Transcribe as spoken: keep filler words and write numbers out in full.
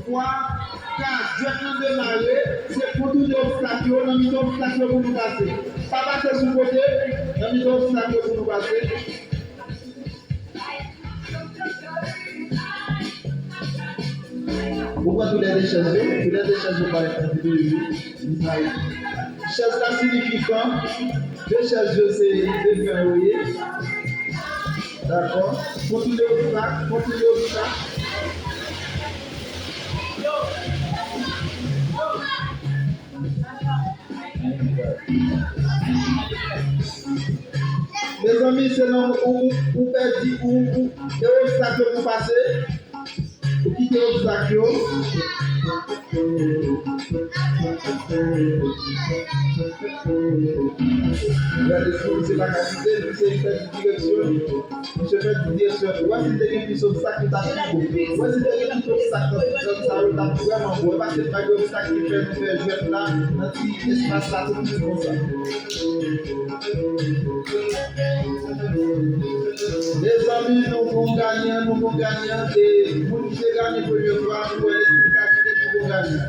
Fwa ka jwèt nan demare, se kontounen obstak yo, nan mitan obstak yo pou nou pase. Pa pase sou kote, nan mitan obstak yo pou nou pase. Ou pran toulède chèz yo, toulède chèz yo bay. Chèz la siyifi kan, de chèz yo se de kan yo ye. Dakò? Kontounen obstak, kontounen obstak. Mezanmi, se nan ou, ou, ou pèdi, ou, ou, e obstak yo pou pase. Ou kite obstak yo. Gade si misye pa ka kite, misye pèdi direksyon. Misye pèdi direksyon. Ou wè si te gen plis obstak, li t ap pi bon. Ou wè si te gen plis obstak nan zòn sa yo, li t ap vrèman bon. E pa se pa gen obstak ki fè nou fè jwèt la nan ti espas la tou piti konsa. Mezanmi, nou gon ganyan, nou gon ganyan. E moun ki te ganyen premye fwa, nou wè lespli ka kite nou gon ganyan.